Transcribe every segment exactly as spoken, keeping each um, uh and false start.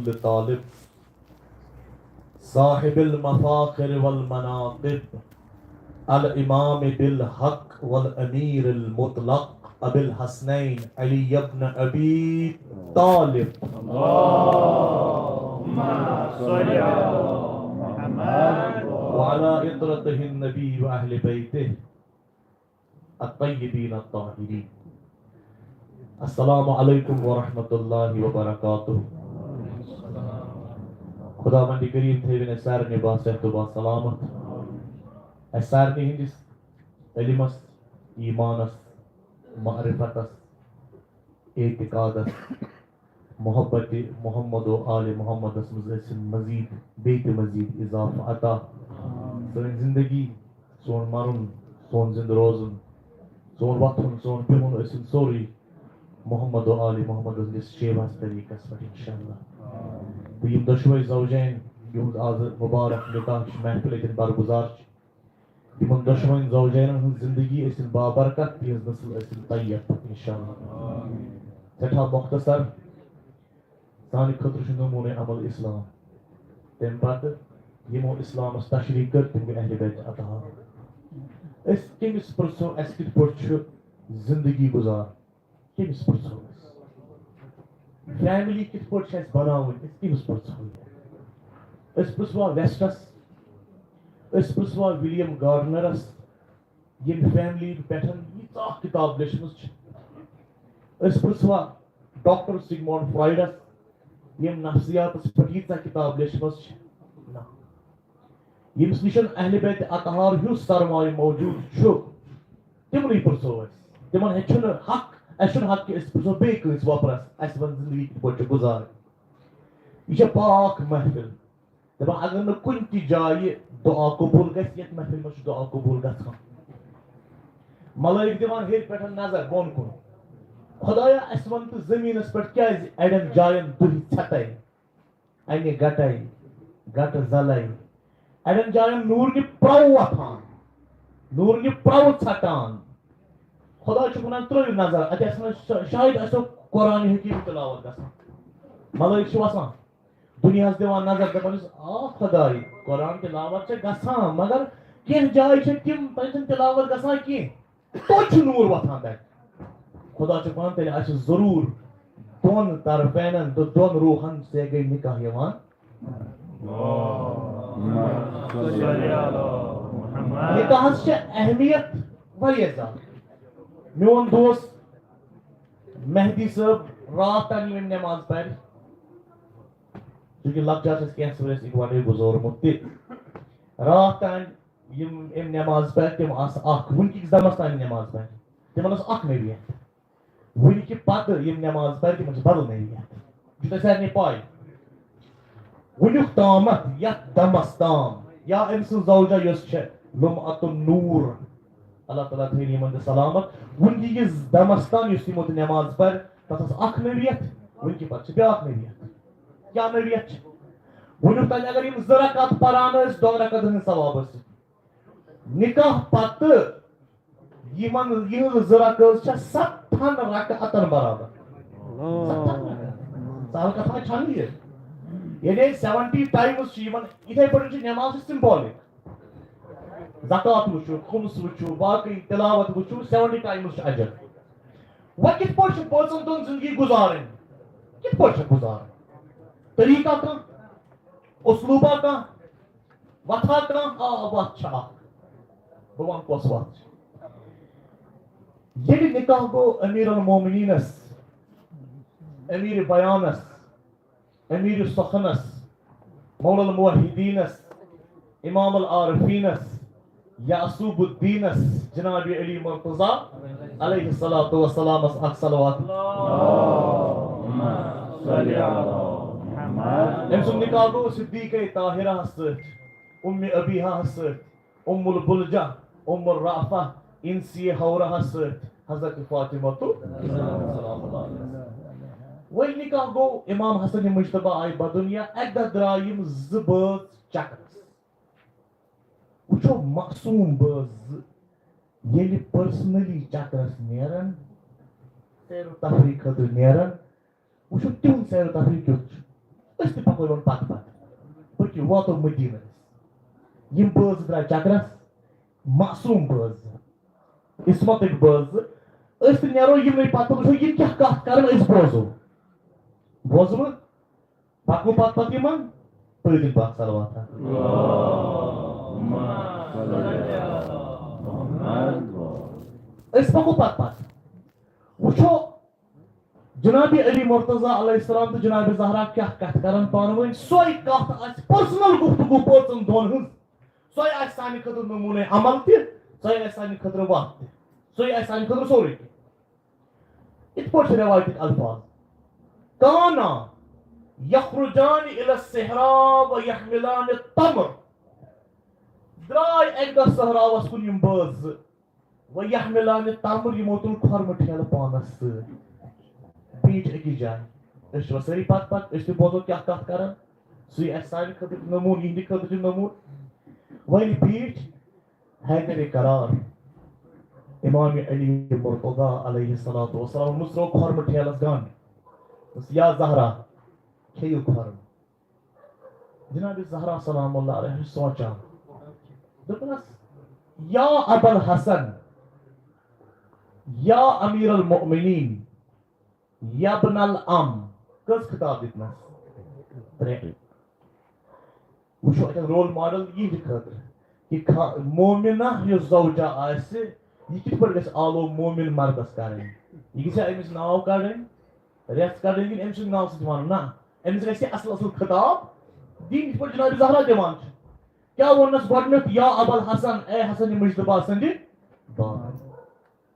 طالب، صاحب المفاخر والمناقب، الامام بالحق والامیر المطلق، ابی الحسنین علی ابن ابی طالب، اللهم صل على محمد وعلى عترته النبی واہل بیته الطیبین الطاہرین۔ السلام علیکم ورحمۃ اللہ وبرکاتہ۔ خداوند کریم تھٲوِن اَسہِ سارنٕے باصحت و باسلامت۔ اَسہِ سارنٕے ہٕنٛدِس علمس، ایمانس، معرفتس، اعتقادس، محبت محمد و آل محمدس منٛز ٲسِن مزید، بیٚیہِ تہِ مزید اضافہٕ عطا۔ سٲنۍ زندگی، سون مرُن، سون زندٕ روزُن، سون وۄتھُن، سون بِہُن ٲسِن سورُے محمد و آل محمد ہٕنٛدِس شیوہس طریٖقس پٮ۪ٹھ انشاءاللہ۔ تہٕ یِم دۄشوے زوجین، یِہُنٛد آز مُبارک نکاح چھُ، محفل ییٚتٮ۪ن برگزار چھِ، تِمن دۄشوٕنۍ زوجینن ہٕنٛز زندگی ٲسِن بابرکت، تِہنٛز نسل ٲسِن طیب انشاءاللہ۔ سٮ۪ٹھاہ مختصر، سانہِ خٲطرٕ چھُ نمونہ عمل اسلام۔ تمہِ پتہٕ یِمو اسلامس تشریح کٔر، تِم گٔے اہل بیت اطہار۔ أسۍ کٔمِس پرژھو، اسہِ کِتھ پٲٹھۍ چھُ زندگی گُزار؟ کٔمِس پرژھو أسۍ؟ فیملی کِتھ پٲٹھۍ چھِ اَسہِ بناوٕنۍ؟ أسۍ کٔمِس پرژھو؟ أسۍ پرژھوا ویسٹس؟ أسۍ پرژھوا ولیم گارڈنرس، ییٚمہِ فیملی پٮ۪ٹھ ییٖژاہ کِتاب لیچھمٕژ چھِ؟ أسۍ پرژھوا ڈاکٹر سگمونڈ فرایڈس، ییٚمۍ نفسیاتس پٮ۪ٹھ ییٖژاہ کِتاب لیچھمٕژ چھِ؟ نہ۔ ییٚمِس نِش اہل بیت اطہار ہیوٗ سرمایہِ موجود چھُ، تِمنٕے پرژھو أسۍ۔ تِمن ہیٚتہِ چھُنہٕ حق، اَسہِ چھُنہٕ حق کہِ أسۍ پرژھو بیٚیہِ کٲنٛسہِ وۄپرس، اَسہِ وَن زندگی کِتھ پٲٹھۍ چھِ گُزارٕنۍ۔ یہِ چھےٚ پاک محفل۔ دَپان، اگر نہٕ کُنہِ تہِ جایہِ دُعا قبوٗل گژھِ، یَتھ محفلہِ منٛز چھُ دُعا قبوٗل گژھان۔ ملٲیِک دِوان ہیٚرِ پٮ۪ٹھ نظر بۄن کُن، خۄدایا، اَسہِ وَن تہٕ زٔمیٖنَس پٮ۪ٹھ کیٛازِ اَڑٮ۪ن جایَن دُہہِ ژھٮ۪تَے؟ انہِ گٹے، گٹہٕ زلے۔ اڑٮ۪ن جاین نوٗرنہِ پرو وۄتھان، نوٗرنہِ پرو ژھٹان۔ خدا چھُ ونان، ترٲیِو نظر، اتہِ آسہِ نہٕ شا-، شاید آسیو قرآن حکیم تلاوت گژھان۔ ملٲیِک چھِ وسان، دُنیاہس دِوان نظر، دپان چھِس، آ خداے، قرآن تلاوت چھےٚ گژھان، مگر کینٛہہ جایہِ چھےٚ تِم، تتہِ چھنہٕ تلاوت گژھان کینٛہہ۔ توتہِ چھُ نوٗر وۄتھان تَتہِ۔ خدا چھُ وَنان، تیٚلہِ آسہِ ضروٗر دۄن طرفینَن تہٕ دۄن روحَن سۭتۍ گٔے نکاح یِوان۔ نکاحَس چھِ اہمیت واریاہ زیادٕ۔ میون دوست مہدی صٲب راتھ تام یِم نٮ۪ماز پَرِ، چوٗنٛکہِ لۄکچار چھِ اَسہِ کینٛہہ سۭتۍ اِکوَٹَے گُزورمُت تہِ۔ راتھ تام یِم أمۍ نٮ۪ماز پَرِ، تِم آسہٕ اَکھ، وٕنکِکِس دَمَس تام نٮ۪ماز پَرِ۔ تِمَن ٲس اَکھ نوعیت۔ وٕنہِ کہِ پَتہٕ یِم نٮ۪ماز پَرِ، تِمَن چھِ بدل نوعیت۔ یہِ چھُ تۄہہِ سارنٕے پَے۔ وٕنیُک تامَتھ یَتھ دَمَس تام، یا أمۍ سٕنٛز زوجہ یۄس چھےٚ، لُمعۃ النور، اللہ تعالیٰ تھٲیِن یِمَن تہِ سلامت۔ وٕنکِکِس دَمَس تام یُس یِمو تہِ نٮ۪ماز پَرِ، تَتھ ٲس اَکھ نوعیت، وٕنکہِ پَتہٕ چھِ بیٛاکھ نوعیت۔ کیٛاہ نوعیت چھِ؟ وٕنیُک تام اگر یِم زٕ رکعت پَران ٲسۍ، دۄن رکعتَن ہٕنٛز ثواب ٲسۍ۔ نکاح پتہٕ یِمن، یِہنٛز زٕ رکٲژ چھےٚ ستتھن رکعتن برابر۔ ستتھن رکعتن۔ سہل کتھا چھنہٕ یہِ۔ یعنی سیونٹی ٹایمز چھِ یِمن، یِتھے پٲٹھۍ چھِ نماز چھِ سمبولک۔ زکوٰۃ وٕچھِو، خمس وٕچھِو، باقٕے تلاوت وٕچھِو، سیونٹی ٹایمز چھُ اجر۔ وۄنۍ کِتھ پٲٹھۍ چھِ بٲژن دۄن زندگی گُزارٕنۍ؟ کِتھ پٲٹھۍ چھِ گُزارٕنۍ؟ طریٖقہ کانٛہہ؟ اسلوبہ کانٛہہ؟ وتھا کانٛہہ؟ آ، وتھ چھِ اکھ۔ بہٕ وَنہٕ کۄس وتھ چھِ۔ ییٚلہِ نکاح گوٚو امیر المومنینس، امیر بیانس، امیر سخنس، مولا الموحدینس، امام العارفینس، یعصوب الدینس، جناب علی مرتضی علیہ الصلوۃ والسلامس اکھ صلوات۔ أمۍ سُنٛد نکاح گوٚو صدیقہ طاہرہ ہس سۭتۍ، ام ابیحہ ہس سۭتۍ، ام البلجہ، ام الرافہ، انسیہ حورہ ہس سۭتۍ، حضرت فاطمہ تو سلام اللہ علیہا۔ وۄنۍ نکاح گوٚو، امام حسن مجتبیٰ آیہِ بدنیا، اکہِ دۄہ درٛاے یِم زٕ بٲژ چکرس۔ وٕچھو، معصوم بٲژ زٕ ییٚلہِ پرسنلی چکرس نیرن، سیر و تفریح خٲطرٕ نیرن، وٕچھو تِہُنٛد سیر و تفریح کیُتھ چھُ۔ أسۍ تہِ پکو یِمن پتہٕ پتہٕ۔ پٔکِو، واتو مدیٖنہٕ أسۍ۔ یِم بٲژ درٛاے چکرس، معصوم بٲژ زٕ، عصمتٕکۍ بٲژ زٕ۔ أسۍ تہِ نیرو یِمنٕے پتہٕ، وٕچھو یِم کیٛاہ کتھ کرن، أسۍ بوزو۔ بوزوٕ؟ پکو پتہٕ پتہٕ یِمن، پٔرِو تِم پتہٕ صلوات۔ أسۍ پکو پتہٕ پتہٕ۔ وٕچھو جناب علی مرتضی علیہ السلام تہٕ جناب زہرا کیٛاہ کتھ کرن پانہٕ ؤنۍ۔ سۄے کتھ آسہِ پرسنل گفتگو بٲژن دۄن ہٕنٛز۔ سۄے آسہِ سانہِ خٲطرٕ نموٗنَے عمل تہِ، سۄے آسہِ سانہِ خٲطرٕ وَتھ تہِ، سۄے آسہِ سانہِ خٲطرٕ سورُے کینٛہہ۔ یِتھ پٲٹھۍ چھِ رٮ۪وایتٕکۍ الفاظ، کانا یخرجان الی الصحراء و یحملان التمر۔ درٛاے اَکہِ دۄہ صحراوَس کُن یِم بٲژ زٕ، و یحملان التمر، یِمو تُل کھۄرمہٕ ٹھیلہٕ پانَس سۭتۍ۔ بیٖٹھۍ أکِس جایہِ۔ أسۍ چھِ وۄنۍ سٲری پَتہٕ پَتہٕ، أسۍ تہِ بوزو کیٛاہ کَتھ کَران۔ سُے آسہِ سانہِ خٲطرٕ نموٗنہٕ، یِہِنٛدِ خٲطرٕ تہِ نموٗنہٕ۔ وۄنۍ بیٖٹھۍ حیدر قرار، امام علی مرتضی علیہ الصلوۃ والسلام، مُژروو کھۄرمہٕ ٹھیلس گنڈ۔ دوٚپُس، یا زہرا، کھیٚیِو کھۄرمہٕ۔ جناب زہرا سلام اللہ علیہ چھِ سونٛچان، دوٚپنس، یا ابا الحسن، یا امیر المؤمنین، یابن الام، کٔژ خطاب دِتنس؟ ترٛےٚ۔ وٕچھو اَتٮ۪ن رول ماڈل یِہِنٛدِ خٲطرٕ، کہِ خا-، مومنہ یۄس زوجہ آسہِ، یہِ کِتھ پٲٹھۍ گژھِ آلو مومن مردس کرٕنۍ؟ یہِ گژھِ أمِس ناو کڑٕنۍ، رٮ۪ژھ کڑٕنۍ، کِنہٕ أمۍ سٕنٛدِ ناوٕ سۭتۍ وَنُن؟ نہ، أمِس گژھِ اصل اصل خطاب دِنۍ، یِتھ پٲٹھۍ جناب زہرا دِوان چھِ۔ کیا ووٚننس گۄڈٕنیتھ، یا ابا الحسن، اے حسن مجتبیٰ سٕنٛدِ بابا،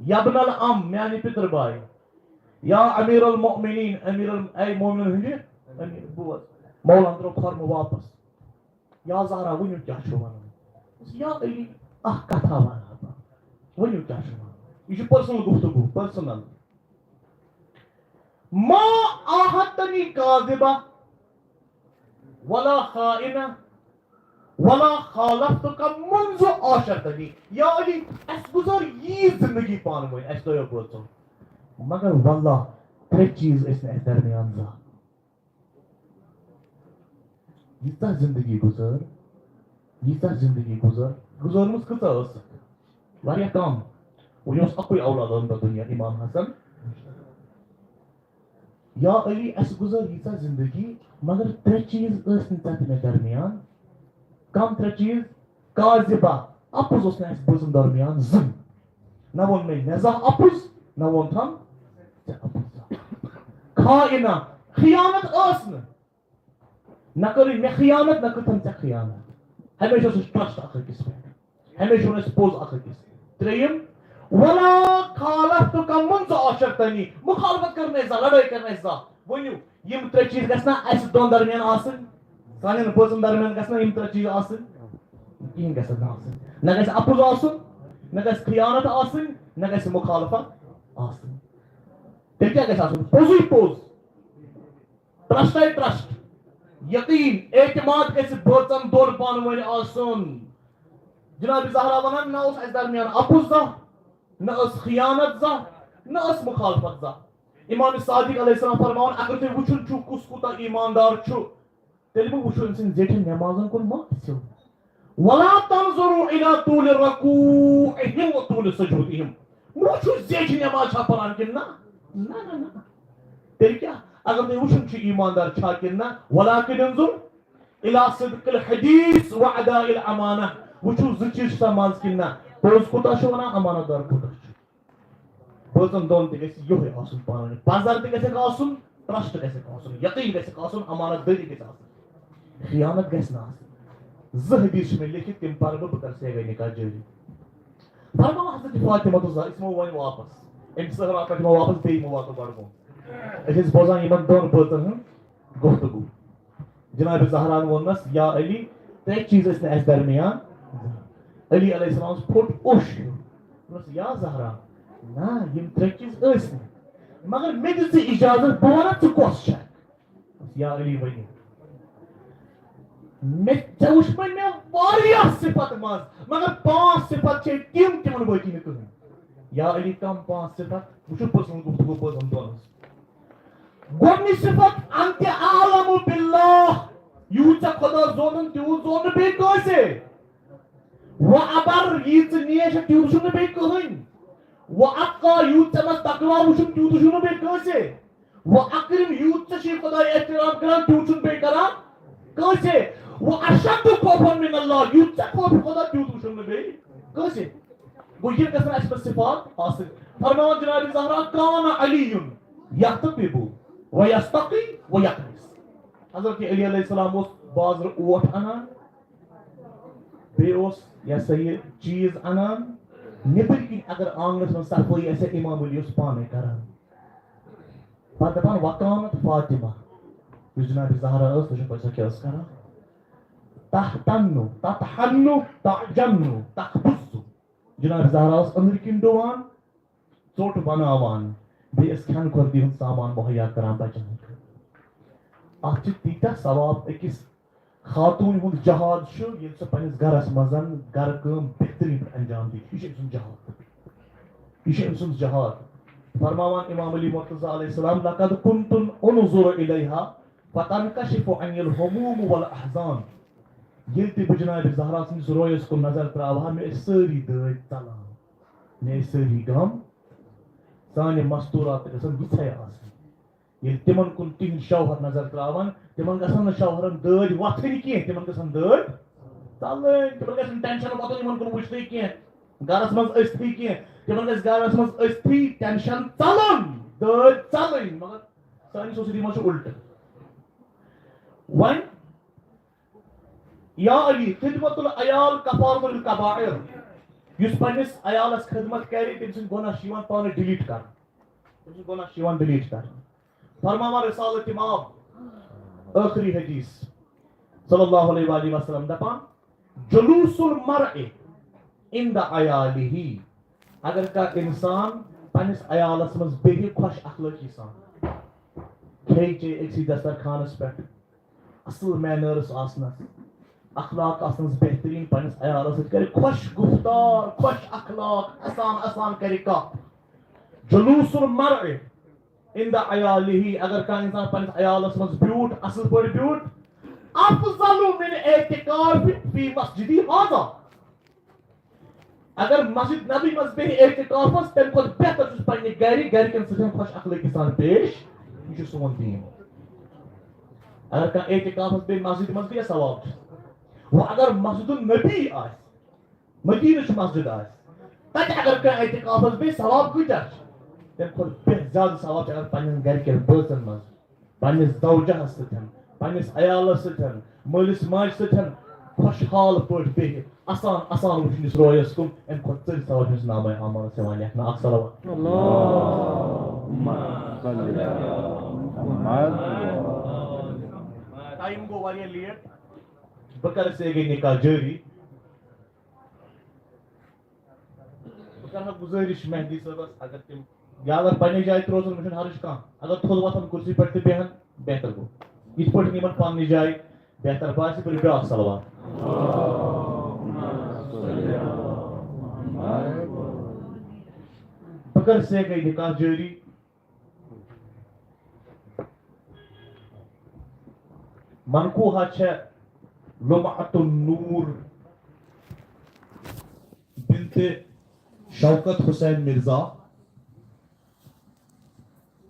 یابن الام، میانہِ پِتٕر بایہِ، یا امیر المؤمنین، امیر ال-، اے مومنن ہٕنٛدِ امیر، بوز۔ مولانا ترٛوو کھۄرمہٕ واپس۔ یا زہرا، ؤنِو کیٛاہ چھُو وَنُن؟ دوٚپُس، یا علی، اکھ کتھا وَنہٕ ہا بہٕ۔ ؤنِو کیٛاہ چھُو وَنُن؟ یہِ چھُ پرسنل گفتگو، پرسنل۔ ما عاهدتني كاذبة ولا خائنة ولا خالفتك منذ عاشرتني۔ یا علی، اَسہِ گُزٲر یی زندگی پانہٕ ؤنۍ، اَسہِ دۄیو بٲژو۔ مگر واللہ، ترٛےٚ چیٖز ٲسۍ نہٕ اَسہِ درمیان زانٛہہ۔ ییٖژاہ زندگی گُزٲر، ییٖژاہ زندگی گُزٲر، گُزٲرمٕژ کۭژاہ ٲسٕکھ؟ واریاہ کم۔ وۄنۍ اوس اَکُے اولاد آمُت دُنیا، امام حسن۔ یا علی، اَسہِ گُزٲر ییٖژاہ زندگی، مگر ترٛےٚ چیٖز ٲسۍ نہٕ ژےٚ تہٕ مےٚ درمیان۔ کم ترٛےٚ چیٖز؟ کاذبہ، اَپُز اوس نہٕ اَسہِ بٲژن درمیان زٕہٕنۍ۔ نہ ووٚن مےٚ مےٚ زانٛہہ اَپُز، نہ ووٚن تھم ژےٚ اَپُز زانٛہہ۔ خائنہ، خیانت ٲس نہٕ۔ نہ کٔرٕے مےٚ خیانت، نہ کٔرتھم ژےٚ خیانت۔ ہمیشہِ اوس اَسہِ ٹرسٹ اکھ أکِس پٮ۪ٹھ۔ ہمیشہِ ووٚن اَسہِ پوٚز اکھ أکِس۔ ترٛیٚیِم، ولا خالفتک منذ عاشرتنی، مخالفت کٔر نہٕ اَسہِ زانٛہہ، لڑٲے کٔر نہٕ اَسہِ زانٛہہ۔ ؤنِو، یِم ترٛےٚ چیٖز گژھِ نا اَسہِ دۄن درمیان آسٕنۍ؟ سانٮ۪ن بٲژن درمیان گژھِ نا یِم ترٛےٚ چیٖز آسٕنۍ؟ کِہیٖنۍ گژھِ نہٕ آسٕنۍ۔ نہ گژھِ اَپُز آسُن، نہ گژھِ خیانت آسٕنۍ، نہ گژھِ مخالفت آسٕنۍ۔ تیٚلہِ کیٛاہ گژھِ آسُن؟ پوٚزُے پوٚز۔ ٹرسٹے ٹرسٹ، یقین، اعتماد گژھِ بٲژن دۄن پانہٕ ؤنۍ آسُن۔ جناب زہرا ونان، نہ اوس اسہِ درمیان اپُز زانٛہہ، نہ ٲس خیانت زانٛہہ، نہ ٲس مخالفت زانٛہہ۔ امام صادق علیہ السلام فرماوان، اگر تُہۍ وٕچھُن چھُو کُس کوٗتاہ ایماندار چھُ، تیٚلہِ مہٕ وٕچھِو أمۍ سٕنٛدۍ زیٹھٮ۪ن نٮ۪مازن کُن، مہٕ ٲسِو۔ ولا تنظروا الی طول رکوعہم و طول سجودہم۔ مہٕ وٕچھِو زیٹھِ نٮ۪ماز چھا پران کِنہٕ نہ۔ نہ، نہ، نہ۔ تیٚلہِ کیٛاہ؟ اگر تُہۍ وٕچھُن چھُ ایماندار چھا کِنہٕ نہ، ولکن انظر الی صدق الحدیث و اداء الامانہ۔ وٕچھِو زٕ چیٖز چھِ سا منٛز کِنہٕ نہ۔ پوٚز کوٗتاہ چھُ ونان، امانت دار کوٗتاہ چھُ۔ بٲژن دۄن تہِ گژھِ یِہوٚے آسُن پانہٕ ؤنۍ۔ پزر تہِ گژھٮ۪کھ آسُن، ٹرسٹ گژھٮ۪کھ آسُن، یقین گژھٮ۪کھ آسُن، امانت دٲری گژھِ آسٕنۍ۔ خیانت گژھِ نہٕ آسٕنۍ۔ زٕ حدیث چھِ مےٚ لیکھِتھ، تِم پرٕ بہٕ، بہٕ کرٕ سیوے نکاح جٲری۔ فرماو حضرت فاطمہ تہٕ زا-، أسۍ یِمو وۄنۍ واپس۔ أمۍ صحرا پٮ۪ٹھ یِمو واپس، بیٚیہِ یِمو واتو بڈگوم۔ أسۍ ٲسۍ بوزان یِمن دۄن بٲژن ہُنٛد گفتگو۔ جناب زہران ووٚننس، یا علی، ترٛےٚ چیٖز ٲسۍ نہٕ اَسہِ درمیان۔ علی علیہ السلام اوس پھوٚٹ اوٚش ہیوٗ۔ دوٚپنس، یا زہرا، نہ، یِم ترٛےٚ چیٖز ٲسۍ نہٕ، مگر مےٚ دِ ژٕ اجازت، بہٕ وَنہٕ ژٕ کۄس چھکھ۔ یا علی ؤنِو۔ مےٚ، ژےٚ وٕچھ وۄنۍ مےٚ واریاہ صفت منٛز، مگر پانٛژھ صفت چھے تِم، تِمن وٲتی نہٕ کٕہٕنۍ۔ یا علی، کم پانٛژھ صفت؟ وٕچھِو پٔرسنل گفتگو بٲژن دۄن ہٕنٛز۔ گۄڈٕنِچ صفت، انت اعلم باللہ، یوٗت ژےٚ خۄدا زونُن تیوٗت زون نہٕ بیٚیہِ کٲنٛسے۔ و ابر، ییٖژ ژٕ نیش چھےٚ تیوٗت چھُنہٕ بیٚیہِ کٕہٕنۍ۔ و اتقا، یوٗت ژےٚ منٛز تقوا وٕچھُن تیوٗت چھُنہٕ بیٚیہِ کٲنٛسے۔ و اکرم، یوٗت ژےٚ چھُے خۄداے احترام کران تیوٗت چھُنہٕ بیٚیہِ کران کٲنٛسے۔ و اشد خوفا من اللہ، یوٗت ژےٚ خوف خۄدا تیوٗت وٕچھُن نہٕ بیٚیہِ کٲنٛسے۔ گوٚو، یِم گژھن اَسہِ منٛز صفات آسٕنۍ۔ فرماوان جناب زہرا، کان علی یختطب و یستقی و یکنس۔ حضرت علی علیہ السلام اوس بازرٕ اوٹ اَنان، بیٚیہِ اوس، یہِ ہسا یہِ، چیٖز اَنان۔ نیٚبٕرۍ کِنۍ اگر آنٛگنَس منٛز صفٲیی آسہِ ہا، امام علی اوس پانَے کران۔ پَتہٕ دَپان، وکانت فاطمہ، یُس جناب زہرا ٲس، تُہۍ چھِو پَتہٕ سۄ کیٛاہ ٲس کران؟ تہتنُ، تتحنُ، تعجنُ، تخبزُ۔ جناب زہرا ٲس أنٛدرۍ کِنۍ ڈُوان، ژوٚٹ بناوان، بیٚیہِ ٲس کھٮ۪نہٕ خۄردی ہُنٛد سامان مُہیا کران بچن ہٕنٛدِ خٲطرٕ۔ اَتھ چھِ تیٖتیٛاہ ثواب أکِس خاتوٗنہِ ہُنٛد جہاد چھُ، ییٚلہِ سۄ پنٛنِس گرس منٛز گرٕ کٲم بہتریٖن پٲٹھۍ انجام دِیہِ۔ یہِ چھُ أمۍ سُنٛد جہاد۔ یہِ چھُ أمۍ سُنٛد جہاد۔ فرماوان امام علی مرتضیٰ علیہ السلام، لقد كنت انظر الیہا فتنکشف عنی الہموم والاحزان۔ ییٚلہِ تہِ بہٕ جناب زہرا سٕنٛدِس رویس کُن نظر تراوٕ ہا، مےٚ ٲسۍ سٲری دٲدۍ ژلان، مےٚ ٲسۍ سٲری غم، سانہِ مستوٗرات تہِ گژھن یِژھے آسٕنۍ۔ ییٚلہِ تِمن کُن تِہنٛدۍ شوہر نظر تراون، تِمن گژھن نہٕ شوہرن دٲدۍ وۄتھٕنۍ کینٛہہ، تِمن گژھن دٲدۍ ژلٕنۍ، تِمن گژھِ نہٕ ٹینشن وۄتھُن یِمن کُن وٕچھنٕے کینٛہہ، گرس منٛز أژتھٕے کینٛہہ، تِمن گژھِ گرس منٛز أژتھٕے ٹینشن ژلُن، دٲدۍ ژلٕنۍ۔ مگر سانہِ سوسایٹی منٛز چھُ الٹہٕ۔ وۄنۍ یا علی، خدمت العیال کفارۃ للکبائر، یُس پننِس عیالس خدمت کرِ، تٔمۍ سٕنٛدۍ گۄناہ چھِ یِوان پانہٕ ڈیلیٹ کرنہٕ۔ تٔمۍ سٕنٛدۍ گۄناہ چھِ یِوان ڈیلیٹ کرنہٕ۔ فرماوان رسالت امام، ٲخری حدیث، صلی اللہ علیہ وآلہ وسلم دپان، جلوس المرء عند عیالہ، اگر کانٛہہ انسان پننِس عیالس منٛز بیٚہہِ خۄش اخلٲقی سان، کھیٚیہِ چیٚیہِ أکسٕے دسترخانس پٮ۪ٹھ، اصل مینرز آسنس، اخلاق آسنس بہترین، پننِس عیالس سۭتۍ کرِ خۄش گفتار، خۄش اخلاق، اسان اسان کرِ کتھ۔ جلوس المرء عند عیالہ، اگر کانٛہہ انسان پننِس عیالس منٛز بیوٗٹھ، اصل پٲٹھۍ بیوٗٹھ، افضل من اعتکاف فی مسجدی ھذا۔ اگر مسجد نبی منٛز بیٚہہِ اعتکافس، تمہِ کھۄتہٕ بہتر چھُ سُہ پننہِ گرِ، گرِکٮ۪ن سۭتۍ خۄش اخلٲقی سان پیش۔ یہِ چھُ سون دین۔ اگر کانٛہہ اعتکافس بیٚہہِ مسجد منٛز، کیٛاہ ثواب چھُ؟ وۄنۍ اگر مسجد النبی آسہِ، مدینہٕچ مسجد آسہِ، تتہِ اگر کانٛہہ اعتکافس بیٚہہِ، ثواب کۭتیاہ چھُ؟ تمہِ کھۄتہٕ بہتر، زیادٕ ثواب چھُ اگر پننٮ۪ن گرِکٮ۪ن بٲژن منٛز، پننِس زوجہس سۭتۍ، پننِس عیالس سۭتۍ، مٲلِس ماجہِ سۭتۍ خۄشحال پٲٹھۍ بیٚہہِ، اسان اسان وٕچھنِس رویس کُن، امہِ کھۄتہٕ ژٔرۍ ثواب چھُ أمِس نامہ اعمالس یِوان لیکھنہٕ۔ اکھ صلوات۔ اللہم صل علی محمد۔ ٹائم گوٚو واریاہ لیٹ، بہٕ کرٕ ژےٚ گٔے نکاح جٲری۔ بہٕ کرٕ ہا گُزٲرِش مہدی صٲبس، اگر تِم، یا اگر پننہِ جایہِ تہِ روزن، مےٚ چھُنہٕ حرج کانٛہہ۔ اگر تھوٚد وۄتھن کُرسی پٮ۪ٹھ تہٕ بیٚہن، بہتر گوٚو۔ یِتھ پٲٹھۍ یِمن پننہِ جایہِ بہتر باسہِ، بہٕ بیٛاکھ صلوات۔ بہٕ کرٕ سیگے نکاح جٲری۔ منکوحہ چھےٚ لمعت النور بنت شوکت حسین مرزا،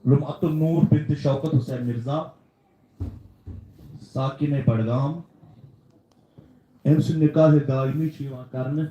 لمعت النور بنت شوکت حسین مرزا، ساکنِ بڈگام۔ أمۍ سُنٛد نکاح دائمی چھُ یِوان کرنہٕ